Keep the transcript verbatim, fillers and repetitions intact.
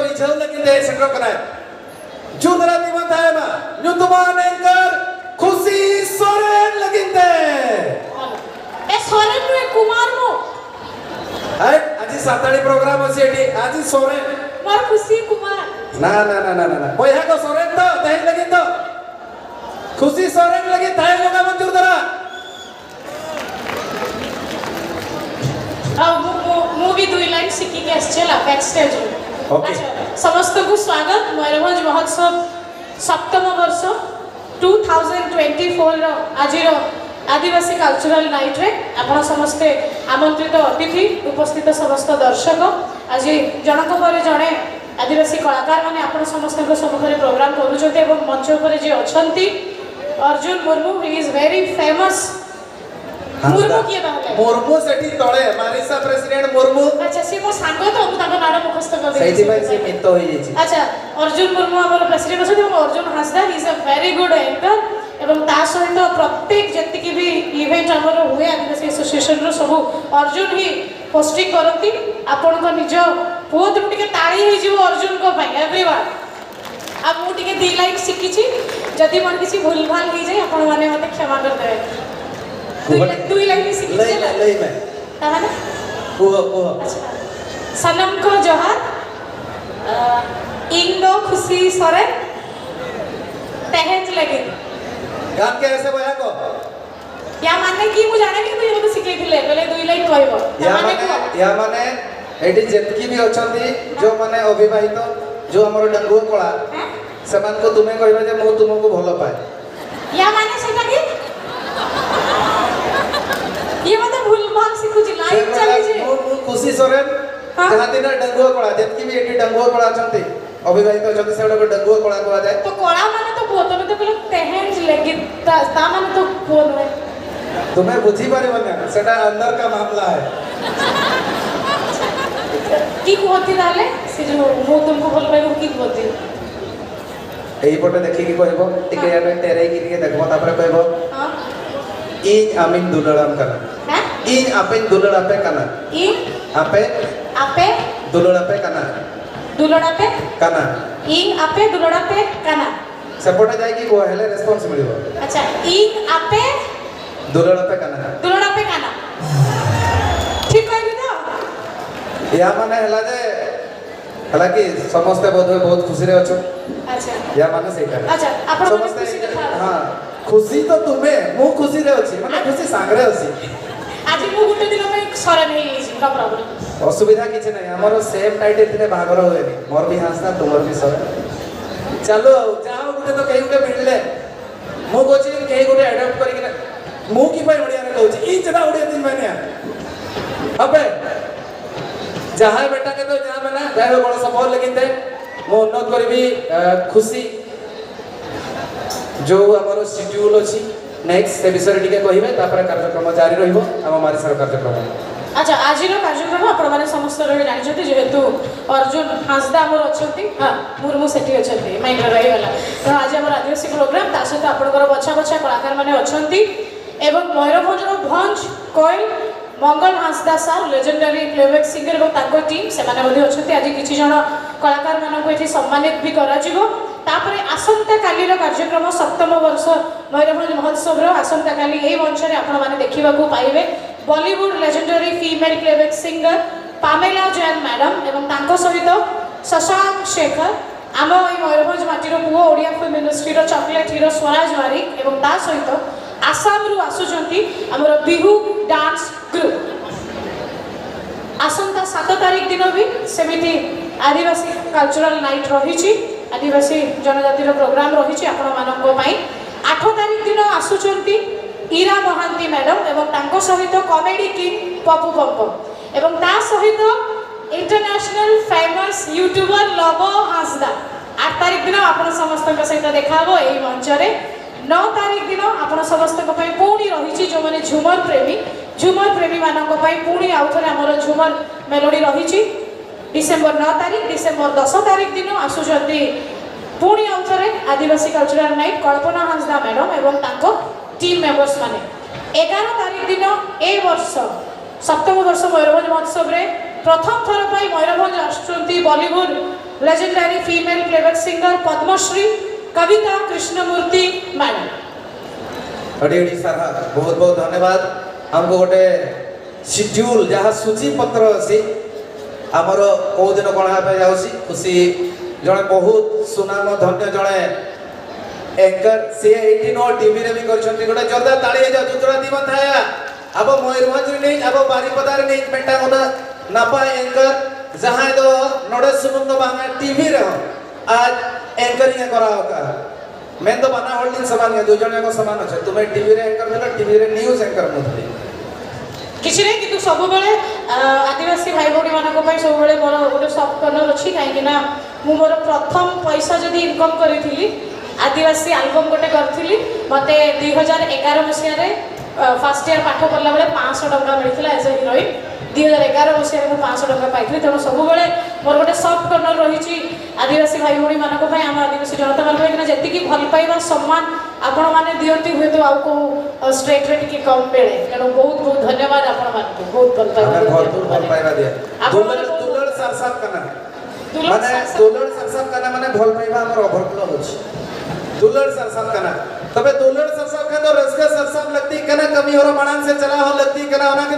ᱨᱤᱡᱷᱟᱹᱣ ᱞᱟᱹᱜᱤᱫ ᱛᱮ ᱥᱮᱴᱮᱨᱚᱜ ᱠᱟᱱᱟᱭ᱾ ᱡᱳᱨᱫᱟᱨ ᱛᱟᱹᱞᱤ ᱵᱚᱱ ᱛᱟᱦᱮᱱ ᱢᱟ ᱧᱩᱛᱩᱢᱟᱱ anchor ᱠᱷᱩᱥᱤ ᱥᱚᱨᱮᱱ ᱞᱟᱹᱜᱤᱫ ᱛᱮ᱾ ᱮ ᱥᱚᱨᱮᱱ ᱱᱩᱭ ᱠᱩᱢᱟᱨ ᱢᱩ᱾ ᱦᱮᱸ, ᱟᱡᱤ ᱥᱟᱱᱛᱟᱲᱤ program ᱚᱪᱮ ᱮᱴᱤ, ᱟᱡᱤ ᱥᱚᱨᱮᱱ᱾ ᱢᱚᱨ ᱠᱷᱩᱥᱤ ᱠᱩᱢᱟᱨ᱾ ᱱᱟ, ᱱᱟ, ᱱᱟ, ᱱᱟ, ᱱᱟ, ᱱᱟ᱾ ᱵᱚᱭᱦᱟ ᱠᱚ ᱥᱚᱨᱮᱱ ᱫᱚ ᱛᱮᱦᱮᱧ ᱞᱟᱹᱜᱤᱫ ᱫᱚ᱾ ᱠᱷᱩᱥᱤ ᱥᱚᱨᱮᱱ ᱞᱟᱹᱜᱤᱫ ᱛᱟᱦᱮᱸ ᱧᱚᱜ ᱟᱵᱚᱱ ᱡᱳᱨᱫᱟᱨᱟ᱾ ᱟᱣ, ᱢᱩ, ᱢᱩ, ᱢᱩ ᱵᱤ ᱫᱩᱭ ᱞᱟᱭᱤᱱ ᱥᱤᱠᱤ ᱜᱮᱥ ᱪᱮᱞᱟ backstage ᱨᱮ᱾ Okay. ଆଚ୍ଛା, ସମସ୍ତଙ୍କୁ ସ୍ୱାଗତ ମୟୂରଭଞ୍ଜ ମହୋତ୍ସବ ସପ୍ତମ ବର୍ଷ ଟୁ ଥାଉଜେଣ୍ଡ ଟ୍ୱେଣ୍ଟି ଫୋର୍ ର ଆଜିର ଆଦିବାସୀ କଲଚରାଲ ନାଇଟ୍ ରେ ଆପଣ ସମସ୍ତେ ଆମନ୍ତ୍ରିତ ଅତିଥି, ଉପସ୍ଥିତ ସମସ୍ତ ଦର୍ଶକ, ଆଜି ଜଣଙ୍କ ପରେ ଜଣେ ଆଦିବାସୀ କଳାକାରମାନେ ଆପଣ ସମସ୍ତଙ୍କ ସମ୍ମୁଖରେ ପ୍ରୋଗ୍ରାମ କରୁଛନ୍ତି ଏବଂ ମଞ୍ଚ ଉପରେ ଯିଏ ଅଛନ୍ତି Arjun Murmu, he is very famous। Murmu କିଏ ତାହେଲେ? ମୁର୍ମୁ ସେଠି ତଳେ, ମାରିସା ପ୍ରେସିଡେଣ୍ଟ ମୁର୍ମୁ। ଆଚ୍ଛା, ସିଏ ମୋ ସାଙ୍ଗ ତ, ମୁଁ ତାଙ୍କ ନାଁଟା ମୁଖସ୍ଥ କରିଦେଇଛି। ସେଇଥିପାଇଁ ସେ ମିତ ହେଇଯାଇଛି। ଆଚ୍ଛା, ଅର୍ଜୁନ ମୁର୍ମୁ ଆମର ପ୍ରେସିଡେଣ୍ଟ ଅଛନ୍ତି ଏବଂ Arjun Hasda, he is a very good anchor। ଏବଂ ତା ସହିତ ପ୍ରତ୍ୟେକ ଯେତିକି ବି ଇଭେଣ୍ଟ ଆମର ହୁଏ ଆଦିବାସୀ ଆସୋସିଏସନର, ସବୁ ଅର୍ଜୁନ ହିଁ ପୋଷ୍ଟିଂ କରନ୍ତି। ଆପଣଙ୍କ ନିଜ ପୁଅ, ତୁମ ଟିକେ ତାଳି ହେଇଯିବ ଅର୍ଜୁନଙ୍କ ପାଇଁ, ଏଭ୍ରିୱାନ। ଆଉ ମୁଁ ଟିକେ ଦି ଲାଇନ୍ ଶିଖିଛି, ଯଦି ମୋର କିଛି ଭୁଲ ଭାଲ ହେଇଯାଏ ଆପଣମାନେ ମୋତେ କ୍ଷମା କରିଦେବେ। ଦୁଇ କୁହ। ଲାଇନ୍, ଦୁଇ ଲାଇନ୍ ହିଁ ଶିଖିଛି। ᱞᱟᱹᱭ ᱢᱮ, ᱞᱟᱹᱭ ᱢᱮ। ତାମାନେ? କୁହ, କୁହ। ଆଚ୍ଛା। ᱥᱟᱱᱟᱢ ᱠᱚ ᱡᱚᱦᱟᱨ᱾ ᱤᱧ ᱫᱚ ᱠᱷᱩᱥᱤ ᱥᱚᱨᱮᱱ, ᱛᱮᱦᱮᱧ ᱞᱟᱹᱜᱤᱫ। ᱜᱟᱱ ᱠᱮ ᱮᱥᱮ ᱵᱚᱭᱦᱟ ᱠᱚ? ୟା ମାନେ କି ମୁଁ ଜାଣିନି, କିନ୍ତୁ ଇଏ ମୋତେ ଶିଖେଇଥିଲେ, କହିଲେ, "ଦୁଇ ଲାଇନ୍ କହିବ।" ୟା ତାମାନେ ମାନେ, କୁହ। ୟା ମାନେ ଏଠି ଯେତିକି ବି ଅଛନ୍ତି, ଯୋଉମାନେ ଅବିବାହିତ, ଯୋଉ ଆମର ଡାଙ୍ଗୁଆ କଳା, ଆଁ? ସେମାନଙ୍କୁ ତୁମେ କହିବ ଯେ, "ମୁଁ ତୁମକୁ ଭଲ ପାଏ।" ୟା ମାନେ ସେଟା କି? ଇଏ ମୋତେ ଭୁଲ ଭାଲ ଶିଖୁଛି, ଲାଇଭ୍ ସେ କହିଲା, ଚାଲିଛି। "ମୁଁ, ମୁଁ ଖୁସି ସୋରେନ, ହଁ। ଯାହା ଦିନ ଡାଙ୍ଗୁଆ କଳା, ଯେତିକି ବି ଏଠି ଡାଙ୍ଗୁଆ କଳା ଅଛନ୍ତି, ଅବିବାହିତ ଅଛନ୍ତି, ସେଗୁଡ଼ାକୁ ଡାଙ୍ଗୁଆ କଳା କୁହାଯାଏ।" ତ କଳା ମାନେ ତ ପୁଅ, ତମେ ତ କହିଲ ତେହେଞ୍ଜ ଲେଗିତ, ତା, ତା ମାନେ ତ ପୁଅ ନୁହେଁ। ତୁମେ ବୁଝିପାରିବ ନା, ସେଟା ଅନ୍ଦର କା ମାମଲା ହେ। କି କୁହନ୍ତି ତାହେଲେ? ସେ ଯୋଉ "ମୁଁ ତୁମକୁ ଭଲ ପାଇବ" କି କୁହନ୍ତି? ଏଇପଟେ ଦେଖିକି କହିବ, ଟିକେ ହଁ। ଇଆଡ଼େ ଟେରେଇକି ଟିକେ ଦେଖିବ, ତାପରେ କହିବ, ହଁ। "ᱤᱧ ᱟᱢᱤᱧ ᱫᱩᱞᱟᱹᱲᱟᱢ ᱠᱟᱱᱟ।" ᱦᱮᱸ? "ᱤᱧ ᱟᱯᱮᱧ ᱫᱩᱞᱟᱹᱲ ᱟᱯᱮ ᱠᱟᱱᱟ।" ᱤᱧ ᱟᱯᱮ ᱟᱯᱮ ᱫᱩᱞᱟᱹᱲ ᱟᱯᱮ ᱠᱟᱱᱟ। ᱫᱩᱞᱟᱹᱲᱟᱯᱮ ᱠᱟᱱᱟ᱾ ᱤᱧ ᱟᱯᱮ ᱫᱩᱞᱟᱹᱲᱟᱯᱮ ᱠᱟᱱᱟ᱾ ସେପଟେ ଯାଇକି କୁହ, ହେଲେ ରେସ୍ପନ୍ସ ମିଳିବ। ᱟᱪᱪᱷᱟ, ᱤᱧ ᱟᱯᱮ ᱫᱩᱞᱟᱹᱲᱟᱯᱮ ᱠᱟᱱᱟ। ᱫᱩᱞᱟᱹᱲᱟᱯᱮ ᱠᱟᱱᱟ᱾ ᱴᱷᱤᱠ କହିଲି ତ? ୟା ମାନେ ହେଲା ଯେ, ହେଲା କି ସମସ୍ତେ ବୋଧହୁଏ ବହୁତ ଖୁସିରେ ଅଛୁ। ଆଚ୍ଛା। ୟା ମାନେ ସେଇଟା। ଆଚ୍ଛା, ଆପଣ ମାନେ ସମସ୍ତେ ଖୁସି କଥା। ହଁ, ଖୁସି ତ ତୁମେ, ମୁଁ ଖୁସିରେ ଅଛି, ମାନେ ଖୁସି ସାଙ୍ଗରେ ଅଛି। ଆଜି ମୁଁ ଗୋଟେ ଦିନ ପାଇଁ ସରେନ ହେଇଯାଇଛି, no problem। ଅସୁବିଧା କିଛି ନାହିଁ, ଆମର ସେମ୍ ନାଇଟ୍ ଥିଲେ ବାହାଘର ହୁଏନି। ମୋର ବି ହାସ୍ତା, ତୁମର ବି ସରେନ। ଚାଲୁ ଆଉ, ଯାହା ହଉ, ଗୋଟେ ତ କେହି ଗୋଟେ ମିଳିଲେ। ମୁଁ କହୁଛି କେହି ଗୋଟେ ଆଡପ୍ଟ କରିକିନା, ମୁଁ କି ପାଇଁ ଓଡ଼ିଆରେ କହୁଛି, ଇ ସେଟା ଓଡ଼ିଆ ଦିନ ମାନିଆ। ଅବେ ଯାହା ବେଟାକେ ତ ଯାହା ମେନା ଗାଏ ବଡ଼ ସଫଳ ଲେକିନ୍ ଦେ। ମୁଁ ଅନୁରୋଧ କରିବି, ଆ, ଖୁସି ଯୋଉ ଆମର ସିଡ୍ୟୁଲ୍ ଅଛି ନେକ୍ସଟ, ସେ ବିଷୟରେ ଟିକେ କହିବେ, ତାପରେ କାର୍ଯ୍ୟକ୍ରମ ଜାରି ରହିବ। ଆମ ମାରିସାର କାର୍ଯ୍ୟକ୍ରମ। ଆଚ୍ଛା, ଆଜିର କାର୍ଯ୍ୟକ୍ରମ ଆପଣମାନେ ସମସ୍ତେ ରହି ଜାଣିଛନ୍ତି, ଯେହେତୁ ଅର୍ଜୁନ ହାଁସଦା ଆମର ଅଛନ୍ତି, ହଁ, ମୁର୍ମୁ ସେଠି ଅଛନ୍ତି, ମାଇଣ୍ଡରେ ରହିଗଲା। ତେଣୁ ଆଜି ଆମର ଆଦିବାସୀ ପ୍ରୋଗ୍ରାମ, ତା ସହିତ ଆପଣଙ୍କର ବଛା ବଛା କଳାକାରମାନେ ଅଛନ୍ତି ଏବଂ ମୟୂରଭଞ୍ଜର Bhanja Kayal, Mangal Hansda sir, legendary playback singer ଏବଂ ତାଙ୍କ ଟିମ୍, ସେମାନେ ମଧ୍ୟ ଅଛନ୍ତି। ଆଜି କିଛି ଜଣ କଳାକାରମାନଙ୍କୁ ଏଠି ସମ୍ମାନିତ ବି କରାଯିବ। ତାପରେ ଆସନ୍ତା କାଲିର କାର୍ଯ୍ୟକ୍ରମ, ସପ୍ତମ ବର୍ଷ ମୟୂରଭଞ୍ଜ ମହୋତ୍ସବର ଆସନ୍ତା କାଲି ଏହି ମଞ୍ଚରେ ଆପଣମାନେ ଦେଖିବାକୁ ପାଇବେ Bollywood legendary female playback singer Pamela Jain madam ଏବଂ ତାଙ୍କ ସହିତ ଶଶାଙ୍କ ଶେଖର, ଆମ ଏଇ ମୟୂରଭଞ୍ଜ ମାଟିର ପୁଅ, ଓଡ଼ିଆ ଫିଲ୍ମ ଇଣ୍ଡଷ୍ଟ୍ରିର ଚକୋଲେଟ୍ ହିରୋ ସ୍ୱରାଜ ବାରିକ ଏବଂ ତା ସହିତ ଆସାମରୁ ଆସୁଛନ୍ତି ଆମର ବିହୁ ଡାନ୍ସ ଗ୍ରୁପ୍। ଆସନ୍ତା ସାତ ତାରିଖ ଦିନ ବି ସେମିତି ଆଦିବାସୀ କଲଚରାଲ ନାଇଟ୍ ରହିଛି, ଆଦିବାସୀ ଜନଜାତିର ପ୍ରୋଗ୍ରାମ ରହିଛି ଆପଣମାନଙ୍କ ପାଇଁ। ଆଠ ତାରିଖ ଦିନ ଆସୁଛନ୍ତି ଇରା ମହାନ୍ତି ମ୍ୟାଡାମ ଏବଂ ତାଙ୍କ ସହିତ କମେଡି କିଙ୍ଗ ପପୁ ପମ୍ପ ଏବଂ ତା ସହିତ ଇଣ୍ଟରନ୍ୟାସନାଲ ଫେମସ୍ ୟୁଟ୍ୟୁବର ଲବ ହାଁସଦା। ଆଠ ତାରିଖ ଦିନ ଆପଣ ସମସ୍ତଙ୍କ ସହିତ ଦେଖା ହବ ଏହି ମଞ୍ଚରେ। ନଅ ତାରିଖ ଦିନ ଆପଣ ସମସ୍ତଙ୍କ ପାଇଁ ପୁଣି ରହିଛି, ଯୋଉମାନେ ଝୁମର ପ୍ରେମୀ, ଝୁମର ପ୍ରେମୀମାନଙ୍କ ପାଇଁ ପୁଣି ଆଉ ଥରେ ଆମର ଝୁମର ମେଲୋଡି ରହିଛି ଡିସେମ୍ବର ନଅ ତାରିଖ। ଡିସେମ୍ବର ଦଶ ତାରିଖ ଦିନ ଆସୁଛନ୍ତି ପୁଣି ଆଉ ଥରେ ଆଦିବାସୀ କଲଚରାଲ ନାଇଟ୍ କଳ୍ପନା ହାଁସଦା ମ୍ୟାଡାମ ଏବଂ ତାଙ୍କ ଟିମ୍ ମେମ୍ବର୍ସ ମାନେ। ଏଗାର ତାରିଖ ଦିନ ଏ ବର୍ଷ ସପ୍ତମ ବର୍ଷ ମୟୂରଭଞ୍ଜ ମହୋତ୍ସବରେ ପ୍ରଥମ ଥର ପାଇଁ ମୟୂରଭଞ୍ଜ ଆସୁଛନ୍ତି Bollywood legendary female playback singer Padmashri Kavita Krishnamurthy madam. अड़ी अड़ी सारा बहुत बहुत धन्यवाद। हमको गोटे शेड्यूल जहाँ सूची पत्र अच्छी आमर कौ दिन कौन होगा खुशी जड़े बहुत सुनाम धन्य जड़े एंकर सी एटी नो टीवी रे भी कर गोटे जोरदार ताली हो जाओ जुतरा दीवन थाया। अब मयूरभंज नहीं अब बारिपदार नहीं बेटा उन्हें नपा एंकर जहाँ दो नोड़े सुनुम दो बांगा टीवी रे आज एंकरिंग कराओ का। मेन तो बना होल्डिंग समान है, दो जन को समान है। तुम्हें टीवी रे एंकर मिलो, टीवी रे न्यूज एंकर मुझे। କିଛି ନାହିଁ, କିନ୍ତୁ ସବୁବେଳେ ଆ, ଆଦିବାସୀ ଭାଇ ଭଉଣୀମାନଙ୍କ ପାଇଁ ସବୁବେଳେ ମୋର ଗୋଟେ ସଫ୍ଟ କର୍ଣ୍ଣର ଅଛି। କାହିଁକି ନା ମୁଁ ମୋର ପ୍ରଥମ ପଇସା ଯଦି ଇନକମ୍ କରିଥିଲି, ଆଦିବାସୀ ଆଲବମ୍ ଗୋଟେ କରିଥିଲି। ମୋତେ ଦୁଇ ହଜାର ଏଗାର ମସିହାରେ ଫାର୍ଷ୍ଟ ଇୟର ପାଠ ପଢ଼ିଲା ବେଳେ ପାଞ୍ଚଶହ ଟଙ୍କା ମିଳିଥିଲା ଏଜ୍ ଏ ହିରୋଇନ୍। ଦୁଇ ହଜାର ଏଗାର ମସିହାରେ ମୁଁ ପାଞ୍ଚଶହ ଟଙ୍କା ପାଇଥିଲି। ତେଣୁ ସବୁବେଳେ ମୋର ଗୋଟେ ସଫ୍ଟ କର୍ଣ୍ଣର ରହିଛି ଆଦିବାସୀ ଭାଇ ଭଉଣୀମାନଙ୍କ ପାଇଁ, ଆମ ଆଦିବାସୀ ଜନତାମାନଙ୍କ ପାଇଁ। କାହିଁକିନା ଯେତିକି ଭଲ ପାଇବା, ସମ୍ମାନ ଆପଣମାନେ ଦିଅନ୍ତି, ହୁଏତ ଆଉ କୋଉ ଷ୍ଟେଟ୍ରେ ଟିକେ କମ୍ ମିଳେ। ତେଣୁ ବହୁତ ବହୁତ ଧନ୍ୟବାଦ ଆପଣମାନଙ୍କୁ, ବହୁତ ଭଲ ପାଇବା ଆମେ ଦିଅନ୍ତି ଭରପୁର ଭଲ ଆପଣମାନେ। ପାଇବା ଦିଆ। ଆପଣମାନେ ଦୁଲର ବହୁତ ଦୁଲର ସାରସାବ କାନା ଦୁଲର ମାନେ ସାରସାବ। ଦୁଲର ସାରସାବ କାନା ମାନେ ଭଲ ପାଇବା ଆମର ଅଭରପୁର ହଉଛି। ଦୁଲର ସାରସାବ କାନା। ତବେ ଦୁଲର ସାରସାବ କାନା ରସ୍କେ ସାରସାବ ଲଗତି କାନା କମି ହର ମାଣାନ ସେ ଚଲା ହର ଲଗତି କାନା ଅନା କେ